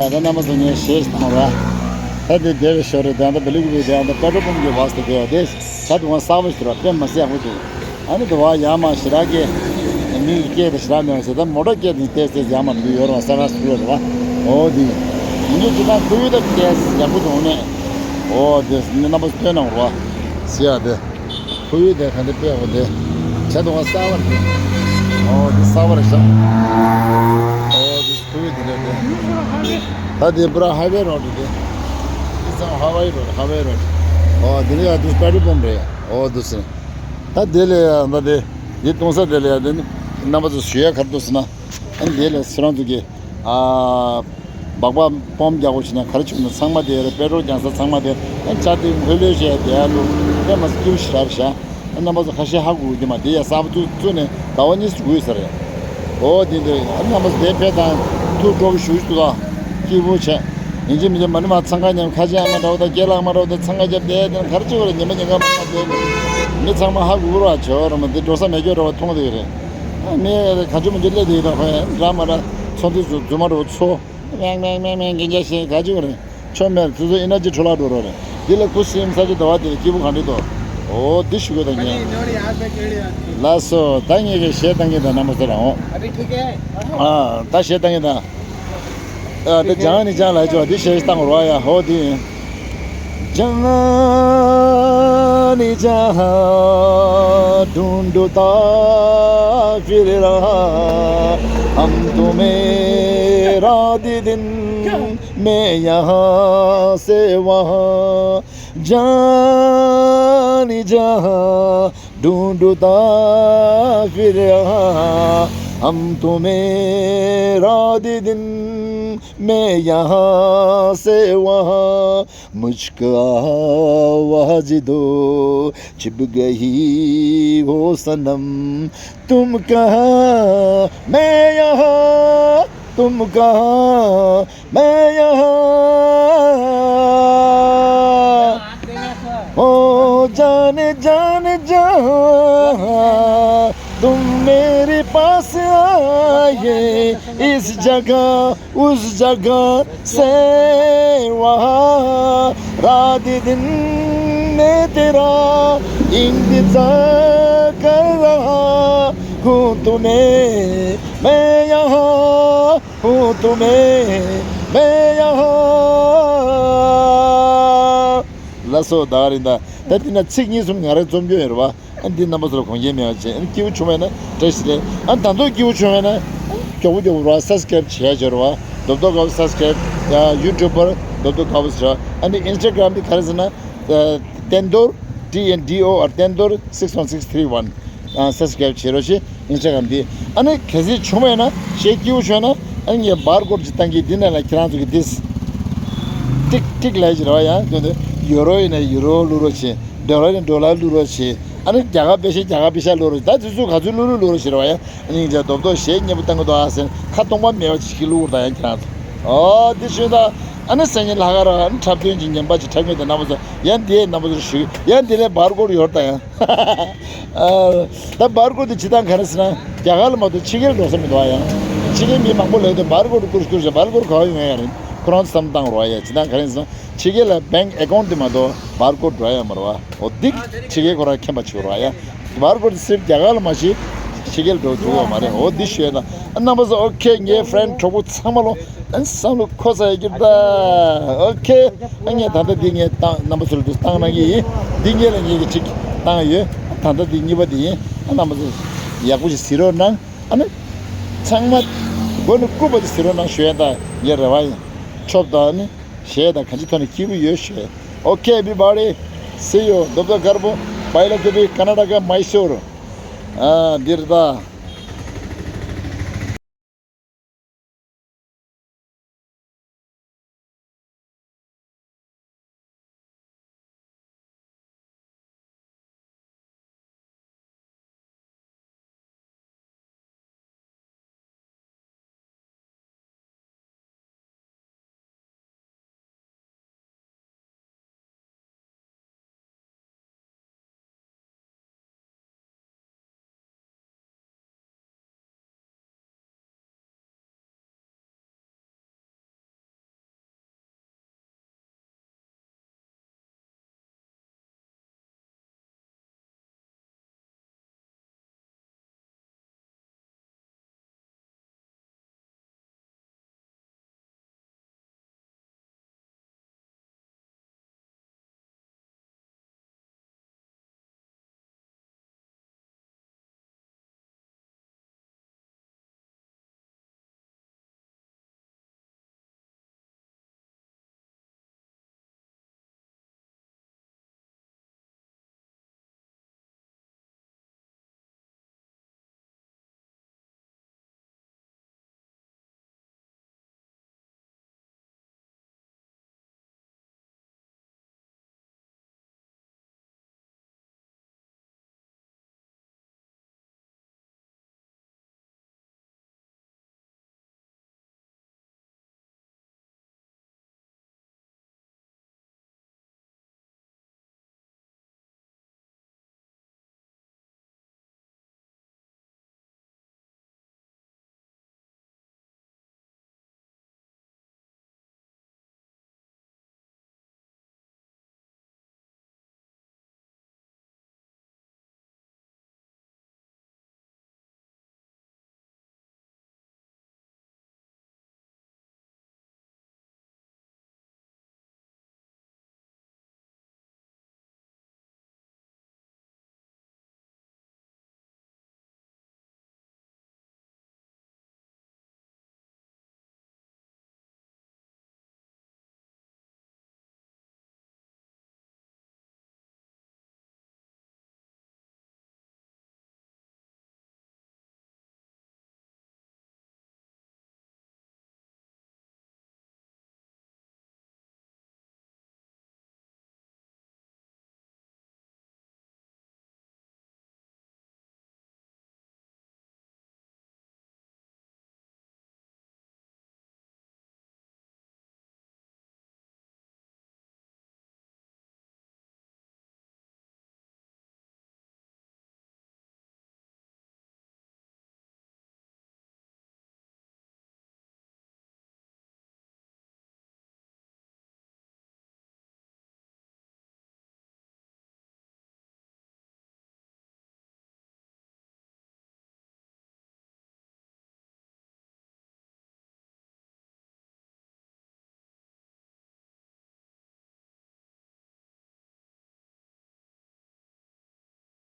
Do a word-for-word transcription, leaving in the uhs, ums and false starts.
ད་ལྟ་རྣམ་པ་ཚོ་ངས་གཞས་བཏང་ར། ད་དེ་བསྡད་པའི་ཞོར་རེད། ད་ལྟ་བི་ལི་གུ་བི་དེ་ད་ལྟ་པེ་ཊོལ་པམ་གྱི་བར་དུ་བསྡད་ཡོད་དེ། ད་དུང་གསར་པ་ཞིག་ར། དཔེ་མི་སྲིད་ཡག་པོ་འདུག་ཨ་ནི་དུ་བ་ཡར་མར་ཞེ་དྲག་གི་མི་གི་སྐད་དང་ཞེ་དྲག་མེད་པ་ཞིག་ད་མོ་ཊ་སྐད་དང་ཏོག་ཙམ་ཡར་མར་འདུག་ཡོད་ར། ས་ཁ་སུ་ཡོད་ར། འོ་དེ་ཡིན་གྱི་ཅི་ད་ཁོར་ཡུག་ད་ཏོག་ཙམ་ཡག་པོ་འདུག་ནས། འོ་དེ་རྣམ་པ་ཚོ་སྟོན་གནང་རོགས། ཟེར་ཡ་དེ། ཁོར་ཡུག་དེ་ག་འདྲ་དཔེ་འོ་དེ། བྱ་དུང་བ་གསར་པ་རེད། འོ་དེ་གསར་པ་རེད་ཤག་འོ་དེ་ཁོར་ཡུག་དེ་རེད་དེ། ད་དེ་པུ་ར་ཧའི་ཝེ་རོ་ཌི་དེ། དེ་ཚང་ཧ་ཝའི་རོ་ཌི། ཧ་ཝའི་རོ་ཌི། འོ་དེ་ལ་ཡ་དེ་པེ་ཊོལ་པམ་རེད། འོ་དེ་སེ། ད་དེ་ལ་ཡ་ད་དེ། དེ་གཏོང་ས་དེ་ལ་ཡ་དེ་ནི། རྣམ་པ་ཚོ་ཞུ་ཡ་ག་རེ་འདུག་ཟེར་ན། ཨ་ནི་དེ་ལ་སུ་རང་ཚོ་གི། ཨ། སྦག་སྦག་པོམ་རྒྱག་དགོས་བྱས་ན་ག་རེ་བྱུང་ན་ཚང་མ་དེ་རེད། པེ་ཊོལ་རྒྱག་ས་ཚང་མ་དེ། ཨ་ནི་ཇ་དེ་ལྷོད་ལྷོད་བྱས་དེ་ཨ་ལུ་དེ་མ་སྐྱིད་པོ་ཞེ་དྲག་རེད་ཤག་ཨ་རྣམ་པ་ཚོ་ཁ་ཤས་ཧ་གོ་གི་མ་དེ་ཡ་གསར་པ་བཙུགས་བཙུགས་ནས་ཟླ་བ་གཉིས་སུ་འགོར་ས་རེད། འོ་དེ་འདྲ་ཨ་རྣམ་པ་ཚོ་དེ་ཕེབས་དང་ཐུགས་སྤྲོ་གི་ཞུ་ཞུ་དང་། སྐྱིད་པོ་བྱས། ཡིན་གཅིག་མིན་གཅིག་མ་ཎི་མ་འཚང་ཁ་མཉམ་ཁ་ཆེ་ཨ་མ་འདྲ་བོ་དང་རྒན་ལགས་མ་འདྲ་བོ་དང་འཚང་ཁ་རྒྱབ་བསྡད་དེ་ག་རེ་བྱེད་དགོས་རེད། ཉི་མ་ཉིན་གང་མ་འཚང་བསྡད་མི་ཚང་མ་ཧ་གོ་གི་རེད་བ། བྱེད་པ་རེད་མ་དེ་འགྲོ་ས་མེད་སྐྱོ་རེད་བ། མཐོང་བསྡད་ཀྱི་རེད། ཨ་མི་ག་ཅུ་མ་ཅུ་སླེབས་དེ་ཡིན་ད་ཁོ་ཡང་འདྲ་མ་འདྲ་ཚོ་འདི་ཚོ་རྫུན་མ་འདྲ་བོ་ཚོ། མེང་མེང་མེང་མེང་གན་རྒྱ་ཞེས་ག་ཅུ་རེད། ཆོ་མེར་དེ་ཚོ་ཨི་ན་ཇི་འཕྲོ་བརླག་འགྲོ་རོགས་རེད། འདི་ལ་ཁུ་སིམ་ས་ཆ་ཟླ་བ་དེ་སྐྱིད་པོ་ག་འདྲ་འདུག་འོ་འདི་ཞུ་དགོས་ད་ངས། ལགས་སོ། ད་ངས་གི་གཞས་བཏང་གི་ད་རྣམ་པ་ཚོ་རང་འོ། ཨ་ད་གཞས་བཏང་གི་ད། ཨ་ད་ཇང་ནི་ཇང་ལ་ཅོ་འདི་གཞས་བཏང་རོགས་ཡ། ཧོ་འདི། جہاں نی جہاں ڈھونڈتا پھر رہا، ہم تمہیں رات دن میں یہاں سے وہاں، جہاں نی جہاں ڈھونڈتا پھر رہا، ہم تمہیں رات دن میں یہاں سے وہاں، مجھ کو آواز دو، چھپ گئی ہو صنم، تم کہاں میں یہاں، تم کہاں میں یہاں۔ او جان جان جہاں، تم میرے پاس آئے، اس جگہ اس جگہ سے وہاں، رات دن میں تیرا انتظار کر رہا ہوں، تمہیں میں یہاں ہوں، تمہیں میں یہاں۔ ལགས་སོ། ད་རིང་ད་ད་འདི་ན་ཚིག་གཉིས་གསུམ་ང་རང་རྩོམ་རྒྱུ་ཡོད་རེད་བ། ཨ་འདི་རྣམ་པ་ཚོར་དགོངས་འགལ་མེད་པ་བྱས། ཨ་སྐྱིད་པོ་བྱུང་བས་ན་བཀྲ་ཤིས་བདེ་ལེགས། ཨ་ད་དུང་སྐྱིད་པོ་བྱུང་བས་ན་མགྱོགས་པོ་མགྱོགས་པོ་ར་སབ་སི་ཀེ་རེབ་བྱེད་ཡ་བྱེད་རོགས། རྡོབ་རྡོབ་དགའ་བོ་སབ་སི་ཀེ་རེབ། ཡ་ཡུ་ཊུབ་པར་རྡོབ་རྡོབ་དགའ་བོ་ཟེར། ཨ་ནི་ཨིན་སི་ཊ་གྷ་རམ་དེ་ག་རེ་ཟེར་ན། ཏེན་དོར། T N D O R ཏེན་དོར་six one six three one། ཨ་སབ་སི་ཀེ་རེབ་བྱེད་རོགས་ཞེས་ཨིན་སི་ཊ་གྷ་རམ་དེ། ཨ་ནི་གལ་སྲིད་བྱུང་བས་ན་གཞས་སྐྱིད་པོ་བྱུང་ན་ཨ་ནི་ངས་བར་ཀོཌ་ཅིག་བཏང་གི་འདི་ནང་ལ་ཁྱེད་རང་ཚོ་གི་དེ་ཊིག་ཊིག་ལབ་ཀྱི་རེད་བ། ཡང་དོན་དུ་ཡོ་རོ་ཡིན་ན་ཡོ་རོ་བླུག་རོགས་བྱེད། ཌོ་ལར་ཡིན་ན་ཌོ་ལར་བླུག་རོགས་བྱེད། ཨ་ནི་རྒྱ་གར་པེ་ཤ་རྒྱ་གར་པེ་ཤ་བླུག་རོགས་བྱེད། ད་དེ་ཚོ་ག་ཚོད་བླུག་རོགས་བླུག་རོགས་བྱེད་རེད་བ། ཡང་སྙིང་རྗེ་རྡོབ་རྡོབ་གཞས་སྙན་པོ་བཏང་གི་འདུག་ཨ་ཟེར་ཁ་སྟོང་པ་མེད་པ་ཅིག་ཞིག་བླུག་རོགས་ད། ཡང་ཁྱེད་རང་ཚོ། ཨོ་དེ་ཞུ་ད། ཨ་ནི་སང་ཉིན་ལྷག་དཀར་ཨ་ནི་འཁྲབ་སྟོན་གྱི་ཉན་པ་ཅིག་འཁྲབ་མཁན་དེ་རྣམ་པ་ཚོ་ཡང་དེ་རྣམ་པ་ཚོར་ཞུ། ཡང་དེ་ལས་བར་སྐོར་ཡོད་ད་ཡང་། ཨ་ད་བར་སྐོར་དེ་ཇི་ལྟར་ག་རེ་ཟེར་ན་རྒྱ་གར་ལ་མ་གཏོགས་ཕྱི་རྒྱལ་འགྲོ་ས་མི་འདུག་ཨ། ཡང་ཕྱི་རྒྱལ་མི་མང་པོ་ལས་དེ་བར་སྐོར་བསྐུར་བསྐུར་བྱས་བར་སྐོར་ག་བ་ཡོང་ཡ་རེད། ཁོ་རང་ཚོ་བསམ་བཏང་རོགས་ཨ། ཡ་ཇི་ལྟར་ག་རེ་ཟེར་ན་ཕྱི་རྒྱལ་ལ་བེང་ཨེ་ཀའུན་ཊི་དེ་མ་གཏོགས་བར་སྐོར་འགྲོ་ཡ་མ་རེད་བ། འོ་འདི་ཕྱི་རྒྱལ་ཁོ་རང་མཁྱེན་པ་བྱེད་རོགས་ཨ། ཡ་བར་སྐོར་དེ་སིར་རྒྱ་གར་ལ་མ་ཤེས་ཕྱི་རྒྱལ་འགྲོ་ཐུབ་བ་མ་རེད། འོ་འདི་ཞུས་ན་རྣམ་པ་ཚོ་ཨོ་ཁེ་ངའི་ཕྲེན་གྲོགས་པོ་ཚང་མ་ལོ། ཨ་ནི་བསམ་བློ་འཁོར་ས་ཡོད་ཀྱི་རེད་ད། ཨོ་ཁེ། ཨ་ངས་ད་ལྟ་འདི་ངས་བཏང་རྣམ་པ་ཚོ་ལ་འདུག་བཏང་གནང་གི་ཡིན། འདི་ངས་ལ་ངས་ཀྱི་གཅིག་བཏང་ཡོད། ད་ལྟ་འདི་གཉིས་པ་འདི་ཡིན། ཨ་རྣམ་པ་ཚོ་ཡག་པོ་ཞིག་གཟིགས་རོགས་གནང་། ཨ་ནི་ཚང་མ་མགོ་ནས་སྐུ་པ་ཅིག་གཟིགས་རོགས་གནང་ཞུ་ཡ་ད་ངའི་རེ་བ་ཡིན། ཆོབ་ད་ཨ་ནི་གཞས་དང་གང་ཅི་ཐོག་ནས་སྐྱིད་པོ་ཡོད་ཞུ་ཡ། Okay everybody, see you. རྡོབ་རྡོབ་དཀར་པོ། Bailakudi, Karnataka, Mysore. ཨ་འདིར་ད།